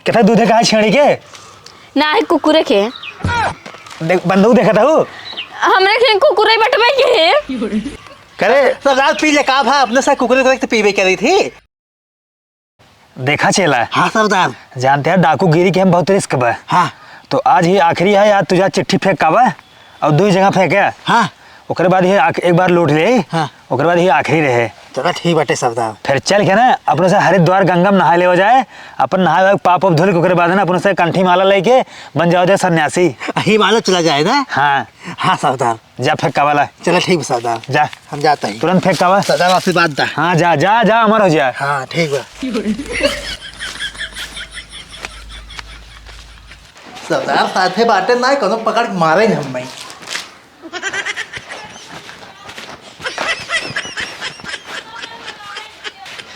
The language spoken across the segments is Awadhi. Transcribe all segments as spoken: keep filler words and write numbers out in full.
केथा दूधे कहा छेड़ी के? नाही, कुकुरे के। देख, बंदूक देखत हऊ? हमरे के कुकुरे बटवे के है। करे? सरदार, पी ले, का भा, अपने से कुकुरे को तो पीबे करी थी। देखा चेला। हाँ सरदार। जानते हैं, डाकूगिरी के हम बहुत रिस्क बा। हाँ। तो आज ही आखिरी है, आज तुझा चिट्ठी फेंक का बा, और दुई जगह फेंके। हाँ। ओकरे बाद ही आख-, एक बार लूट ले। हाँ। ओकरे बाद ही आखिरी रहे। चला ठीक बाटे सरदार। फिर चल के ना अपने से हरिद्वार गंगा में नहा लेवा जाए, अपन नहाए हुए पाप वाप धुल के ओकरे बाद ना अपने से कंठी माला लेके बन जाओ जाए सन्यासी। हिमालय चला जाए ना? हाँ। हाँ सरदार। जा फेंक का वाला। चला ठीक बा सरदार। जा। हम जाता ही। तुरंत फेंक का वाला। सरदार आशीर्वाद दा। हाँ जा, जा, जा, अमर हो जा। हाँ ठीक बा। सरदार साथे बाटे ना, कोनो पकड़ के मारे न हमें।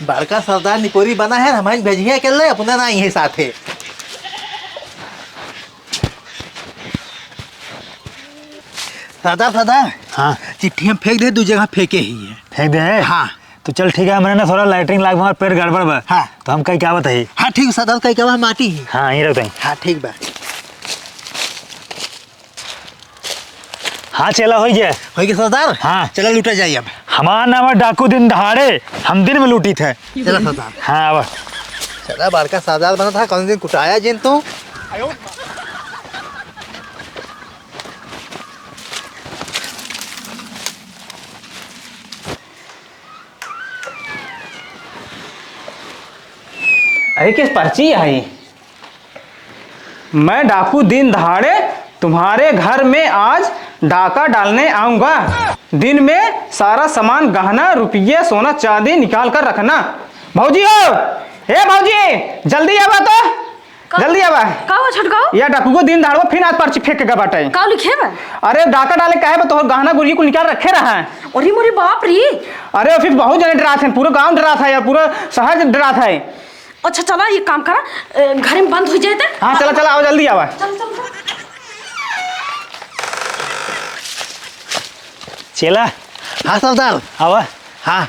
बड़का सरदार निपोरी बना है, हमारे भेजिया के ले अपना ना ही साथे। सरदार, सरदार। हाँ। चिट्ठी हम फेंक दे, दू जगह फेंके ही है। फेंक दे? हाँ। तो चल ठीक है, हमरे ना थोड़ा लैट्रिन लाग, हमार पेट गड़बड़ बा। हाँ। तो हम कहीं क्या बताई? हाँ ठीक सरदार, कहीं क्या बा, माटी ही। हाँ, यहीं रखते हैं। हाँ ठीक बा। हाँ चेला, हो गया। हो गया सरदार? हाँ। चला लूटा जाए अब। हमार नाम है डाकू दिन दहाड़े, हम दिन में लूटी थे। चला सरदार। हाँ, आवा। चला, बड़का सरदार बना था, कौन दिन कुटाया जिन तू। अरे, किस पर्ची आई? मैं डाकू दिन दहाड़े तुम्हारे घर में आज डाका डालने आऊंगा। दिन में सारा सामान, गहना, रुपये, सोना, चांदी निकाल कर रखना। भौजी हो, हे भौजी, जल्दी आवा तो, का? जल्दी आवा। का हुआ छोटकाऊ? या डाकू को दिन दहाड़ो फिर आज पर्ची फेंक के बाटे। का लिखे बा? अरे डाका डाले काहे बा, तोहर गहना गुरिया कुल निकाल रखे रहा है। अरे मोरे बाप रे। अरे फिर बहुत जने डरात हैं, पूरा गांव डरात है यार, पूरा शहर डरात है। अच्छा, चला, एक काम करा, ए, घरे में बंद हो जाए त। हाँ, चला, चला, आवा, जल्दी आवा। चल, चल, चल। चेला। हाँ, सरदार। आवा। हाँ।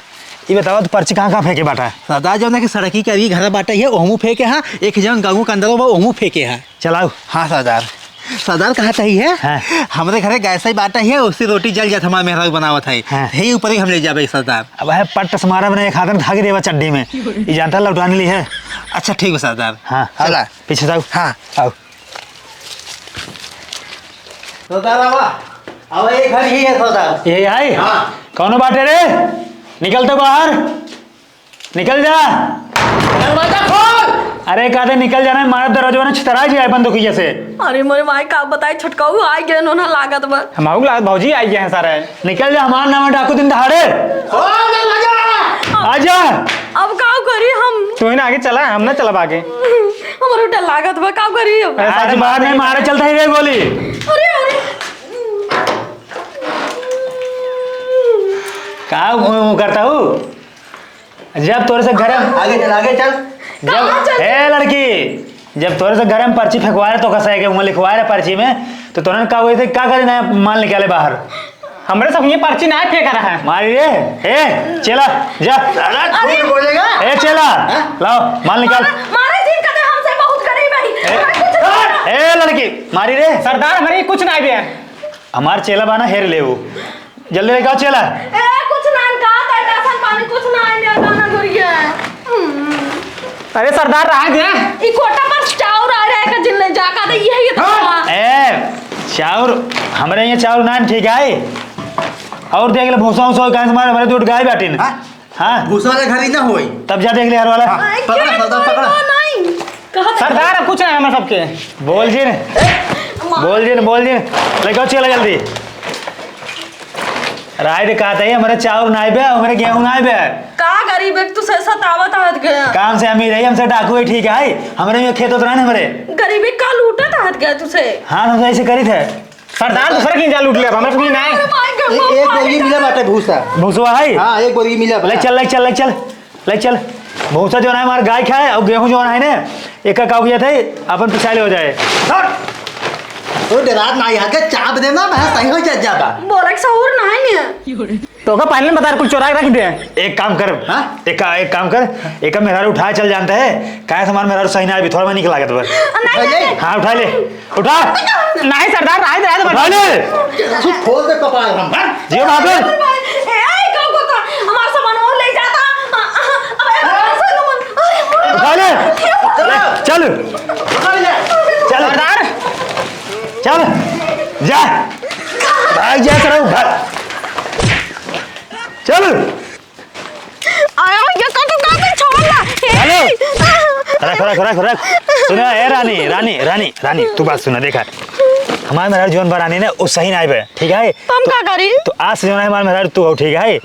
ई बतावा, तू पर्ची कहाँ, कहाँ फेंके बाटा? सरदार, जौन है कि सड़की के अभी घर बाटे है, ओहमू फेंके हाँ, एक जौन गाँव के अंदर बा, ओहमू फेंके हाँ। चलाओ। हाँ सरदार। सरदार कहत ही है, हाँ। हमरे घरे गैस ही बाटा है, उससे रोटी जल जात, हमार मेहरारू बनावत है। हाँ। यही ऊपर ही हम ले जाबे सरदार। अब है पट्ट से मारा, मैंने एक हाथ में धागे देवा चड्डी में। ये जानता लौटाने ली है। अच्छा ठीक बा सरदार। हाँ, आओ, चला। पीछे जाओ। हाँ। आओ। सरदार आवा। आवा, ये घर ही है सरदार। ये आई? हाँ। कौनो बाटे रे? निकल तो बाहर। निकल जा। दरवाजा खोल। अरे, कहते निकल जाना है, मारा दरवाजा ना छितरा जाए बंदूकिया से। अरे मोरे माई, का बताई, छोटकाऊ आ गए, नोना लागत बा। हम आऊ लागत, भौजी आ गए हैं सारे। निकल जा, हमार नाम है डाकू दिन दहाड़े। खोल दरवाजा। आजा। अब का करी हम? तू ही ना आगे चला, हम ना चलब आगे। हमरो डर लागत बा, का करी अब? अरे, आज बाद में मारे चलता ही रे गोली। अरे, अरे। का ऊ, ऊ करता हूँ? जब तोरे से घर आगे चल, आगे चल। जब, कहाँ चल? ए लड़की, जब तोरे से घर में पर्ची फेंकवा रहे, तो कसा है कि वहाँ लिखवा रहे पर्ची में, तो तोरन का हुए थे, का करे ना माल निकाले बाहर? हमरे सब ये पर्ची ना फेंक रहा है। मारी रे, ए, चला, जा। साला झूठ अरे! बोलेगा? ए, चला, हाँ? लाओ, माल निकाल। मारे, मारे जी, कहते हमसे बहुत गरीब है। ए, हमें कुछ नहीं ए, लड़की, मारी रे। सरदार, हमारे कुछ ना भी है। हमार चेला बाना हेर लेऊ। जल्दी लेके आओ चेला। ए, कुछ ना, का तय राशन पानी कुछ ना आने, गाना गुरिया। हम्म। अरे सरदार, रहा दे। ई कोटा पर चाउर आ रहा है, का जिन ले जा, का दे, यही तो हाँ। ए, चाउर, हमरे यहाँ चाउर ना ठीक है। और देख ले, भूसा उसा कहाँ से मारे, हमारे दूध गाय बाटिन। हाँ? हाँ। भूसा वाला घर ही ना होई। तब जा देख ले हर वाला। हाँ, पकड़ा, क्या सरदार, पकड़ा। नहीं। कहाँ तक? सरदार, कुछ ना है हमारे सबके। बोल जिन। ए, माँ। बोल जिन, बोल जिन। लेके आओ चेला जल्दी। राय दे कहत है, हमारे चाउर नाई बे, हमारे गेहूं नाई बे। का गरीब है, तू से सतावत आवत गया। काम से अमीर है, हमसे डाकू है, ठीक है। हमारे में खेत उतरा नहीं हमारे। गरीबी का लूटत आवत गया तुसे। हाँ, हम तो ऐसे करी थे। सरदार, दूसरा की जा लूट ले, अब हमरा कुछ ना है। अरे भाई, ए-, एक बोरी मिला बाटे भूसा। भूसवा है? हाँ, एक बोरी मिला ले बाटे। चल, ले चल, ले चल, ले चल। भूसा जो है हमारे गाय खाए और गेहूं जो है ना, एक का हो गया था, अपन पिछाले हो जाए। हट। तो डरात ना यार, के चाप देना, मैं सही हो जा, जाबा। बोले के सहूर ना है ने। तो का पहले बता, कुल चोरा के रख दे। एक काम कर, हाँ? एक का-, एक काम कर, एक मेहरारू उठा चल जानता है, काहे से हमार मेहरारू सही ना आवी, थोड़ा मैं निकल लागत बा। नहीं, अरे! नहीं। हाँ, उठा ले, उठा। नहीं सरदार, राय दे, राय दे, उठा ले। ससुर खोल दे कपार हम, हाँ? जियो बहादुर। ए, ए, का होता? हमार सामान और ले जाता। अ, अ, अबे, अरे, सामान, अरे, उठा ले। चल। चल। सरदार। चल। जा। भाग जा करो, भाग। चल। आया, ये का तू का भी छोड़ ना। हेलो। रख, रख, रख, रख। सुना, ए रानी, रानी, रानी, रानी, तू बात सुना, देखा। हमार मेहरारू जौन बा रानी ना, उ सही नाई बे, ठीक है? तो हम का करी? तो आज से जौन है हमार मेहरारू तू हो, ठीक है?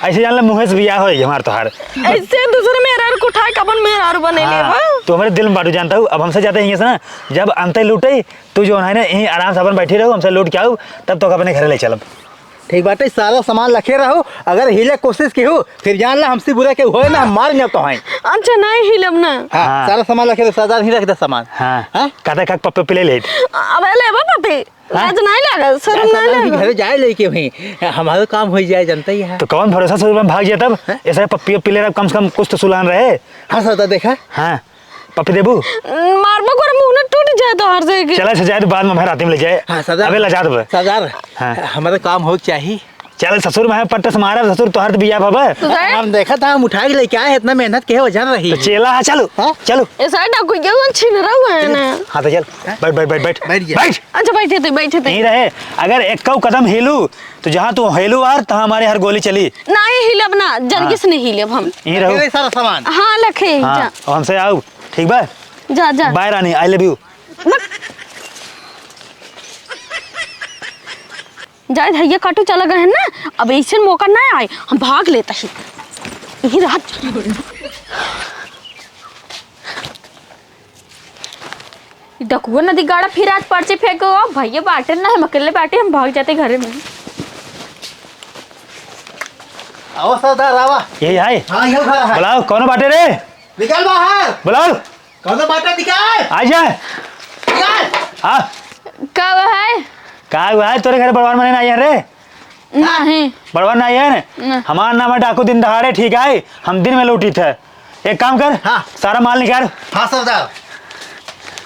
ऐसे जान ले, मुँहे से बियाह होई हमार तोहार। ऐसे दूसरे मेहरारू को उठाए, कबन मेहरारू बने ले, हाँ, हाँ? तू हमरे दिल में बाटू जानता हूँ। अब हमसे जाते ही ना, जब अंते लूटे, तू जौन है ना, यहीं आराम से अपन बैठी रहू, हमसे लूट के आऊ, तब तो अपने घरे ले चलब। ठीक बाटे, सारा सामान लखे रहो, अगर हिले कोशिश की हो, फिर जान ला हमसे बुरा के होए ना, हम मार न तो हैं। अच्छा, नहीं हिलब ना। हाँ, हाँ। सारा सामान लखे रहो, सरदार ही रख दे सामान। हाँ। हाँ? कहते खा पप्पे पिले ले। अब ले बा पप्पे। हाँ? लाज नहीं लगा, शर्म जा नहीं सरदार जी लगा। घरे जाए लेके हुई, हमारा काम हो जाए, जानते ही है। तो कौन भरोसा से भाग जाए तब? हैं? ऐसा पप्पी पिले रहा, कम से कम कुछ तो सुलान रहे। हाँ सरदार, देखा। हाँ। पप्पी देबू? मारबो कर मुंह ना टूट जाए तो हर से के। चला, अच्छा जाए तो बाद में भाई राती में ले जाए। हाँ, सरदार। अबे लजात बे। सरदार, हाँ। हमारा काम हो चाही। चल ससुर, मैं पट्ट से मारा ससुर, तोहर तो बिया बाबा। तो जाए। हम देखा था, हम उठा के लेके आए, इतना मेहनत के वजन रही। तो चेला, हाँ, चलो। हाँ? चलो। ऐसा डाकू ये कौन छीन रहा हुआ है ना? हाँ, तो चल। हाँ? बैठ, बैठ, बैठ, बैठ। बैठ गया। बैठ। अच्छा, बैठे थे, बैठे थे। यहीं रहे। अगर एक कदम हिलू, तो जहाँ तू हेलू आर, तहाँ हमारे हर गोली चली। नहीं हिलब ना, जल्दी हाँ। से नहीं हिलब हम। यहीं रहो। ये सारा सामान। हाँ, लखे, हाँ, जा। और हमसे आओ, ठीक बा? जा, जा। बाय रानी, I love you। बक। जाए भैया काटू चला गए हैं ना, अब ऐसे मौका ना आए, हम भाग लेता ही। यही रात। ई डकुआ नदी गाड़ा फिर आज पर्ची फेंको, भैया बाटे ना, हम अकेले बाटे, हम भाग जाते घरे में। आओ सरदार, आवा। यही है? हाँ, यही घर है। बुलाओ, कौन बाटे रे? निकल बाहर। बुलाओ। कौन बाटे, निकल। आ जा। निकल। हाँ। का हुआ है? का हुआ है? तोरे घर बड़वार मने ना आया रे? नहीं। बड़वार ना आया है ना? ना। हमार नाम है डाकू दिन दहाड़े, ठीक है? हम दिन में लूटी थे। एक काम कर, हाँ। सारा माल निकाल। हाँ सरदार।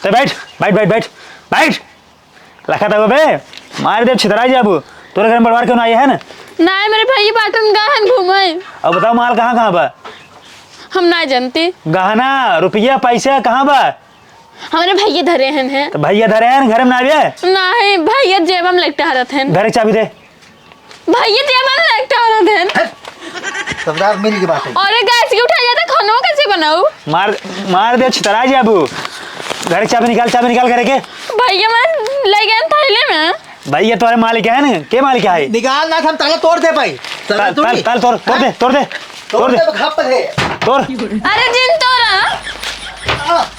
तो बैठ, बैठ, बैठ, बैठ, बैठ। लखा था बे, मार दे छितरा जाबू। तोरे घर में बड़वार क्यों ना आए हैं ना? नहीं, मेरे भैया बाटन गहन घूमे। अब बताओ माल कहाँ कहाँ बा? हम ना जानते। गहना, रुपया, पैसा कहाँ बा? हमरे भैया धरे हैं, हैं। तो भैया धरे हैं, घर में ना आवे? नहीं, भैया जेबम लेके टहरत हैं। घर की चाबी दे। भैया, ते मन लगता हो दिन। सरदार मिल के बात है। अरे गैस के उठा जाता, खाना कैसे बनाऊ? मार, मार दे, छितरा जाबू। घर की चाबी निकाल, चाबी निकाल घर के। भैया, मैं ले गए थैले में। भैया, तुम्हारे मालिक है ना? के मालिक है? निकाल ना, हम ताला तोड़ दे भाई। सरदार ताल, तोड़ी। ताल, ताल तोड़, तोड़ दे, हाँ? तोड़ दे, तोड़ तोड़ दे। दे, भाप दे। तोड़। अरे जिन तोड़ा। हाँ।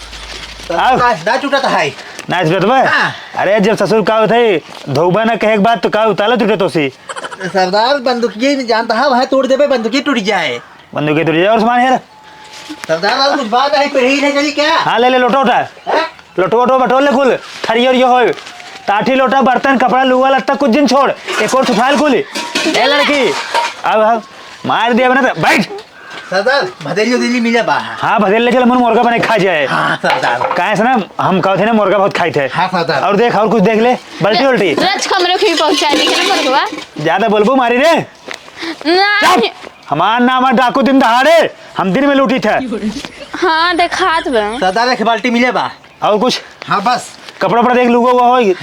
आओ। ना, ना टूटा था है। ना टूटा था भाई? हाँ। अरे, जब ससुर का होत है, धोबा ना कहे के बात तो का उताला टूटे तो सी। सरदार, बंदूकिये नहीं जानता है, वहाँ तोड़ देबे, बंदूकिये टूट जाए। बंदूकिये टूट जाए और सामान हेर। सरदार, और कुछ बात है, कोई यही ले चली क्या? हाँ, ले ले, लोटा उठा। हैं? लोटो वोटो बटोर ले कुल, थरिया और ये होए। ताठी लोटा, बर्तन, कपड़ा, लुआ, लत्ता, कुछ जिन छोड़। एक और सुखाल कुल। ए लड़की, अब, अब मार दिया बना तो, बैठ। सरदार, भदेली उदेली मिले बा। हाँ, भदेली ले चल, मन मुर्गा बना के खा जाए। हाँ, सरदार। काहे से ना, हम कहते हैं ना, मुर्गा बहुत खाई थे। हाँ, सरदार। और देख, और कुछ देख ले, बाल्टी उल्टी। रच कमरे को भी पहुंचा दी, क्या मुर्गवा? ज्यादा बोलबू मारी रे। नहीं। चुप! हमार नाम है डाकू दिन दहाड़े, हम दिन में लूटी थे। हाँ, देखात बा। सरदार, एक बाल्टी मिले बा। और कुछ? हाँ, बस। कपड़ा उपड़ा देख लूगो, वो होई।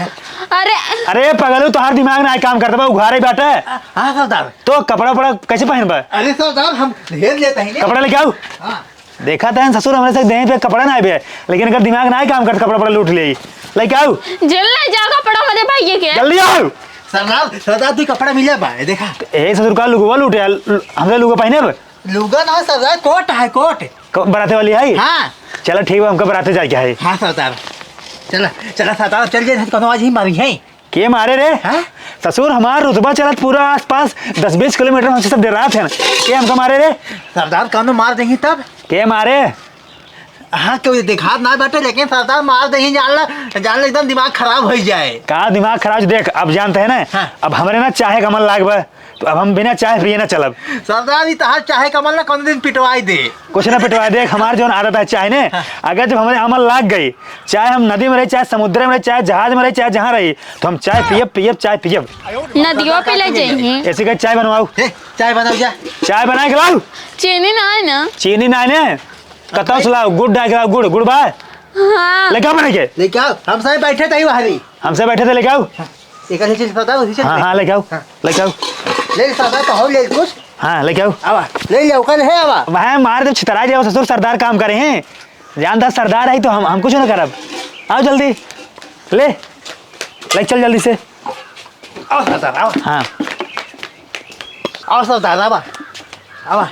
अरे। अरे पगलू, तोहार दिमाग ना काम करता बा, उघारे बाटे। हाँ, सरदार। तो कपड़ा उपड़ा कैसे पहनबा? अरे सरदार, हम ढेर लेते हैं। कपड़ा लेके आओ। हाँ। देखा था ससुर, हमरे से देह पे कपड़ा ना आवे, लेकिन अगर दिमाग ना काम करता, कपड़ा उपड़ा लूट ले। लेके आओ। जेल ले जा कपड़ा मेरे भैया के। जल्दी आओ। सरदार, सरदार, तू कपड़ा मिले बा, देखा। ए ससुर का लुगवा लूटे, हमसे लुगवा पहने बा। लुगा ना सरदार, कोट है, कोट। क-, बराते वाली है? हाँ। चला ठीक बा, हमका बराते जाए के है। हाँ सरदार, चला, चला सरदार, चल जाए, नहीं तो कौनो आज ही मारी है। के मारे रे? हाँ? ससुर, हमार रुतबा चलत पूरा आसपास दस बीस किलोमीटर हमसे सब डरात हैं। के हमका मारे रे? सरदार, कौनो मार देंगी तब? के मारे? हाँ, केहू देखात ना बाटे, लेकिन सरदार मार देही, जान ला, जान ला, एकदम दिमाग खराब होइ जाए। का दिमाग खराब? देख, अब जानत है ना, हाँ। अब हमरे ना चाहे का मन लाग बा, तो अब हम बिना चाहे पिए ना चलब। सरदार, ई तहार चाहे का मन ना कौन दिन पिटवाई दे। कुछ ना पिटवाई दे, हमार जौन आदत है चाहे ने, हाँ। अगर जब हमरे अमल लाग गई, चाहे हम नदी में रही, चाहे समुद्र में रही, चाहे जहाज में रही, चाहे जहाँ रही, तो हम चाय पियब, पियब, चाय पियब। नदियों पे ले जाइए। ऐसे का चाय बनवाओ। ए, चाय बनाओ जा। चाय बना के लाओ। चीनी ना है ना? चीनी ना है ना? कतौ से लाओ, गुड़ डाल के लाओ, गुड़, गुड़ बा? हाँ। लेके आओ बना के। लेके आओ, हम सब बैठे थे वहाँ भी। हम सब बैठे थे, लेके आओ। हाँ, एक ऐसे चीज बताओ, उसी से हाँ, हाँ, लेके आओ, हाँ। लेके आओ। ले सादा कहो, ले कुछ। हाँ, लेके आओ। आवा, ले जाओ, कल है आवा। वह मार दे, छितरा जाओ, ससुर सरदार काम करे हैं। जानता सरदार है तो हम, हम कुछ ना करब। आओ जल्दी, ले, ले चल जल्दी से। आओ सरदार, आओ। हाँ। आओ सरदार, आवा, आवा।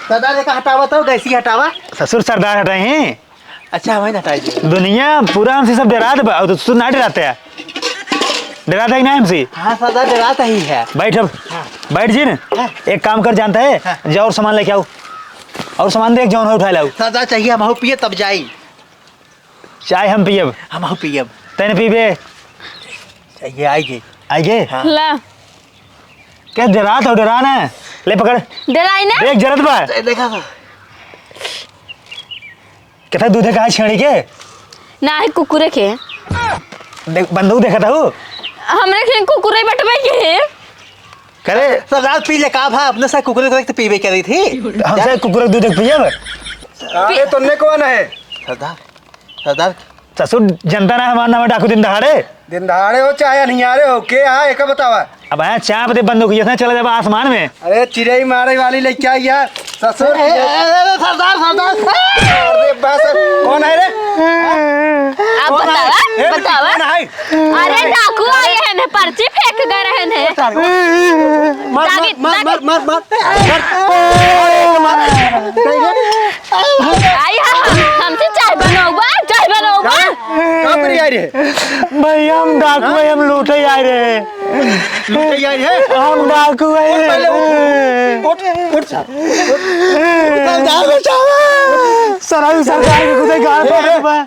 सरदार, एक हटावा तो, गैसी हटावा। ससुर सरदार हटाए हैं। अच्छा, वही हटाई दे। दुनिया पूरा हमसे सब डरात बा, और तू ना डराते है। डराते है कि नहीं हमसे? हाँ सरदार, डरात ही है। बैठ अब। हाँ। बैठ जी ना। हाँ। एक काम कर, जानता है? हाँ। जा और सामान लेके आओ। और सामान देख, जौन हो उठा लाओ। सरदार, चाहिए हम पिए तब जाई। चाय हम पियब। हम पियब। तैने पीबे? चाहिए, आई गे। आई गे? हाँ। ला। क्या डरात हो, डरा ना? ले पकड़। डराई ना? देख, जरत बा। ए, देखा था। कितना दूध है, कहाँ छेड़ी के? ना है, कुकुरे के। देख, बंदूक देखा था वो? हमरे के कुकुरे बटवे के है। करे? सरदार, पी ले, का भा, अपने से कुकुरे को तो पीबे करी थी। हमसे कुकुरे दूध एक पियब? अरे, तुमने कौन है? सरदार, सरदार। ससुर, जनता ना हमार नाम डाकू दिन दहाड़े। दिन दहाड़े हो चाहे अनियारे हो, के हा, एका बतावा। अब आया चाप दे बंदूक, ये चला जाबा आसमान में। अरे चिड़ई मारे वाली लइका यार, ससुर। ए, ए, ए, ए, सरदार, सरदार। अरे बस, कौन है रे? आप कौन है? बतावा, ए, बतावा। कौन है? अरे डाकू आए हैं ने, पर्ची फेंक गए रहे हैं। मार, दागी, मार, मार, दागी। मार, मार, मार। मार। अरे, मार। नहीं रे। आई हा, हम, हमसे चाय बनौबा, चाय बनौबा। का? का करी आई रे? भाई, हम डाकू है, हम लूटे आई रे। लूटे आई रे? हम डाकू है। उठ, पहले उठ, उठ, उठ, उठ। सरदार बचावा। सरदार, सरदार के कुछ गाल पे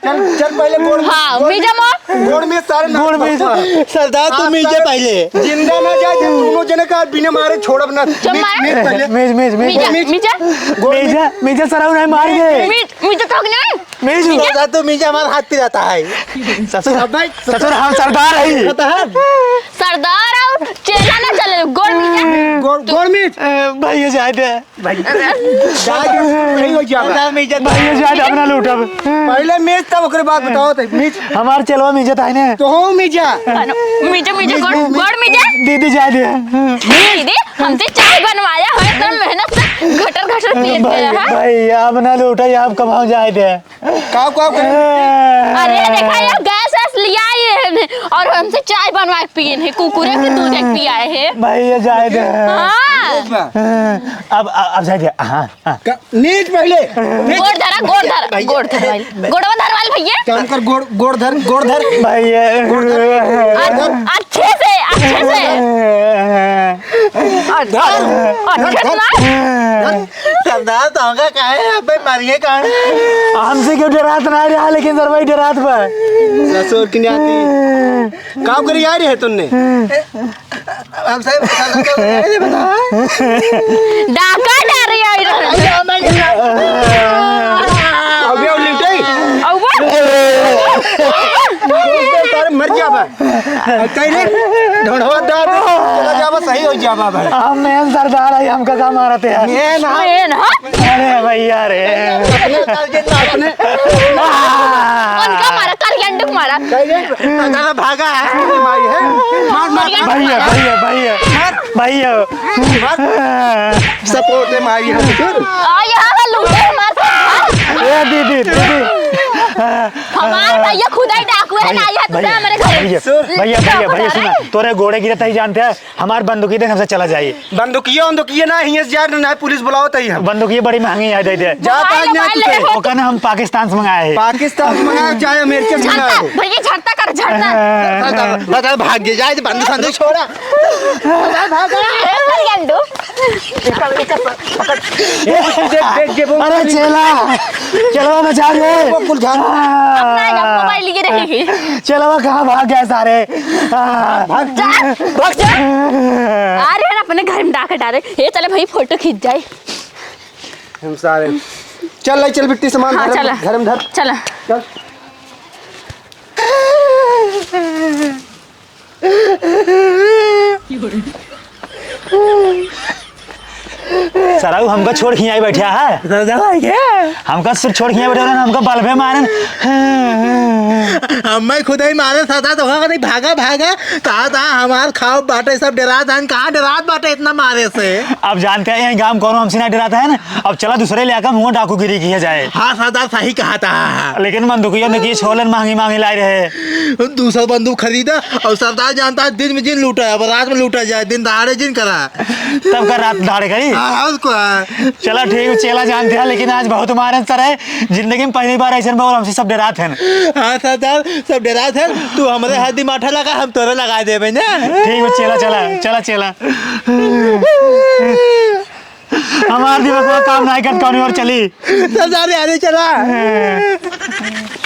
चल, चल, पहले गोड़, हाँ, गोड़ मीजा मार। गोड़ में सारे गोड़ में। सरदार, तू मीजा पहले। जिंदा ना जाए, जब दोनों जने का बिना मारे छोड़ब ना। चुप मार। मीज, मीज पहले। मीज, मीज, मीज। मीजा, मीजा। गोड़ में। मीजा, मीजा सरऊ नहीं मार के। मीज, मीजा तो नहीं। मीज। मीजा। सरदार, तू मीजा, हमारा हाथ पिराता है। ससुर, अब भाई, ससुर, हम सरदार है। पता है? सरदार और चेला ना चले, गोड़ मीजा। गोड़, गोड़ मीज। ए, भाई, ये जाए दे। भाई, जाए दे, सही हो जाबा। सरदार मीजा। भाई, ये जाए दे, अपना लूटब। पहले मीज, तब ओकरे बाद बताओ तो, मीज। हमार चेलवा मीजत है ने। तो हो मीजा। मीजा, मीजा, गोड़, गोड़ मीजा। दीदी जाए दे। दीदी, हमसे चाय बनवाया है, इतना मेहनत से घटर घटर पिए भाई, गया है। भाई, आप ना लूटा, आप कमाओ जाए दे। काव, काव करे? अरे, देखा, ये गैस वैस लिया ये है और हमसे चाय बनवा के पिए हैं, कुकुरे के दूध एक पियाए हैं। भाई, ये जाए दे। हाँ। अब, अब, अब जाए दे, हाँ। का, नीच पहले। नीच। गोड़ धरा, गोड़ धरा, भैया। गोड़ धरा, गोड़वा धरवाल भैया। काम कर, गोड़, गोड़ धर, गोड़ धर। भैया। गोड़ धर। अ-, अच्छे से, अच्छे से। धर। अच्छे से धर, ना। धर। सरदार, तोहका काहे अबे मारिए कान? हमसे क्यों डरात ना रहा, लेकिन सर भाई डरात बा। ससुर की नाती। काम करी आ रही है तुमने? हम साहब, हम साहब, हम साहब, ये बताओ। डाका डारी आई रहे। अबे, वो लिपटे। अउबा। सारे मर जाबा। कहीं रे, ढोढ़वा दाब, चला जाबा, सही हो जाबा भाई। हम मेन सरदार है, हमका का मारत है? मेन, हाँ। मेन, हाँ। अरे भैया रे। अपने, अपने। उनका मारा, काल गेंडू को मारा। कहीं रे, दादा भागा है, भाई है। मार, मार, मार। भैया, भैया, भैया। मार। भैया। मार। सपोर्ट है मारी हम फिर। आ, यहाँ का लूटे हमारे साथ। ए दीदी, दीदी। हमार बा ये खुदा ही डाकू है ना, ये खुदा हमारे घर। भैया, भैया, भैया, भैया, सुना, तोरे गोड़े गिरत ही जानते हैं, हमार बंदूकी दे, हमसे चला जाई। बंदूकिया, बंदूकिया ना, हियां से जा, ना पुलिस बुलाओ तई हम। बंदूकिया बड़ी महंगी है, दे दे। जा, मोबाइल, आज ना मोबाइल तू ले। ओका ना हम पाकिस्तान से मंगाए हैं। पाकिस्तान से मंगाए, चाहे अमेरिका से मंगाए झड़ता, हो। भैया, झड़ता कर, झड़ता। बता, बता, भाग गया, जा, बंदूक, बंदूक छोड़ा। भाग, भाग, भाग। ए, भाई, अंडू। देख, देख, जेब, अरे, जेब। चेला, चेला बचा रे। वो कुल झाड़। अपना जब मोबाइल लिए रही। चेला, वो कहाँ भाग गया सारे? आ। भाग जा, भाग जा। आ रहे हैं ना, अपने घर में डाके डारे। ये चले भाई, फोटो खींच जाए। हम सारे। चल, लाई चल बिट्टी सामान हाँ, घर में, चला। घर में धर। चला। चल। सराऊ हमका छोड़ के आई बैठा है। दादा भाई क्या? हमका सिर्फ छोड़ के आई बैठा है, हमका बल्बे मारन। हमें खुद ही मारे सदा तो कहा नहीं, भागा, भागा। कहा था हमार खाओ बाटे, सब डरात हैं। कहाँ डरात बाटे इतना मारे से? अब जानते हैं, यही गांव कौनो हमसे ना डराता है ना। अब चला दूसरे इलाका में हुआ डाकूगिरी किया जाए। हाँ सरदार, सही कहा था। लेकिन बंदूकिया में की छोलन महंगी महंगी लाई रहे। दूसरा बंदूक खरीदा और सरदार जानता है, दिन में जिन लूटा है, अब रात में लूटा जाए, दिन दहाड़े जिन करा। तब का रात दहाड़े करी? हाँ, और क्या? चला ठीक, चेला जानते हैं, लेकिन आज बहुत मारन सर है। जिंदगी में पहली बार ऐसे बहुत हमसे सब डरात हैं। हाँ सरदार, सब डरात हैं। तू हमरे हाथ दिमाठा लगा, हम तोरे लगा देबे ना। ठीक है चेला, चला, चला, चेला। हमार दिमाग काम नहीं करत, कौन और चली? सरदार यारे चला।